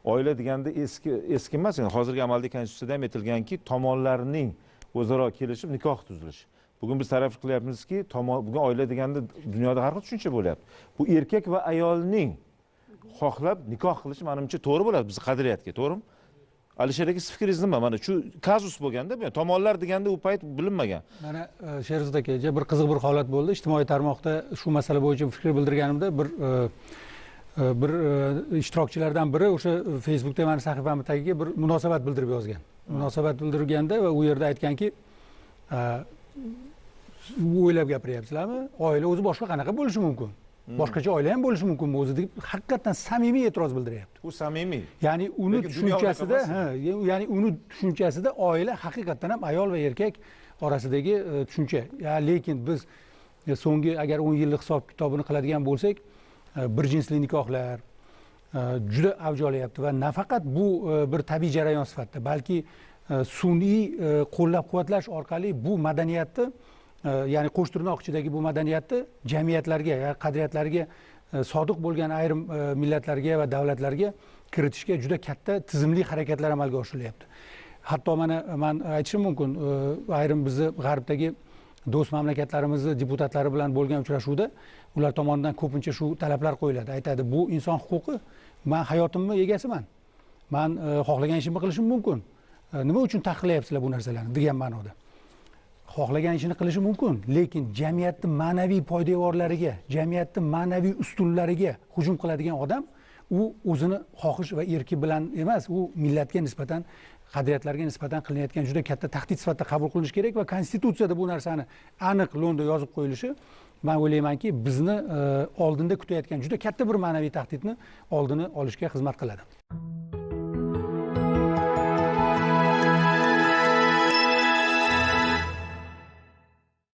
Oila deganda eski emas, yani hozirgi amaldagi konstitutsiyada ham aytilganki, tomonlarning o'zaro kelishib nikoh tuzilishi. Bugun biz taraf qilyapmizki, bugun oila deganda dunyoda har xil tushuncha bo'lyapti. Bu erkak va ayolning xohlab nikoh qilishi menimcha to'g'ri bo'ladi biz qadriyatga, to'g'rimi? Alisher aka, siz fikringiz nima? Mana shu kazus bo'lganda, bu tomonlar deganda u payt bilinmagan. Mana Sherzod aka, bir qiziq bir holat bo'ldi. Ijtimoiy tarmoqda shu masala bo'yicha fikr bildirganimda bir ishtirokchilardan biri o'sha Facebookda meni sahifamni tagiga bir munosabat bildirib yozgan. Munosabat bildirganda va u yerda aytganki, o'ylab gapiryapsizlarmi? Oila o'zi boshqa qanaqa bo'lishi mumkin? Boshqacha oila ham bo'lishi mumkinmi o'zi deb haqiqatan samimiy e'tiroz bildiryapti. U samimiy. Ya'ni uni tushunchasida, ya'ni uni tushunchasida oila haqiqatan ham ayol va erkak orasidagi tushuncha. Lekin biz so'nggi agar 10 yillik hisob kitobini qiladigan bo'lsak, bir jinsli nikohlar juda avj olyapti va nafaqat bu bir tabiiy jarayon sifatida, balki sun'iy qo'llab-quvvatlash orqali bu madaniyatni, ya'ni qo'shtirnoq ichidagi bu madaniyatni jamiyatlarga, qadriyatlarga sodiq bo'lgan ayrim millatlarga va davlatlarga kiritishga juda katta tizimli harakatlar amalga oshirilyapti. Hatto mana men aytishim mumkin, ayrim bizni g'arbdagi do'st mamlakatlarimizni deputatlari bilan bo'lgan uchrashuvda ular tomonidan ko'pincha shu talablar qo'yiladi. Aytadi, bu inson huquqi, men hayotimni egasiman. Men xohlagan ishimni qilishim mumkin. Nima uchun taqiqlayapsizlar bu narsalarni degan ma'noda. Xohlagan ishini qilishi mumkin, lekin jamiyatning ma'naviy poydevorlariga, jamiyatning ma'naviy ustunlariga hujum qiladigan odam u o'zini xohish va erki bilan emas, u millatga nisbatan, qadriyatlarga nisbatan qilinayotgan juda katta tahdid sifatida qabul qilinishi kerak va konstitutsiyada bu narsani aniq lo'nda yozib qo'yilishi, men o'ylaymanki, bizni oldinda kutayotgan juda katta bir ma'naviy tahdidni oldini olishga xizmat qiladi.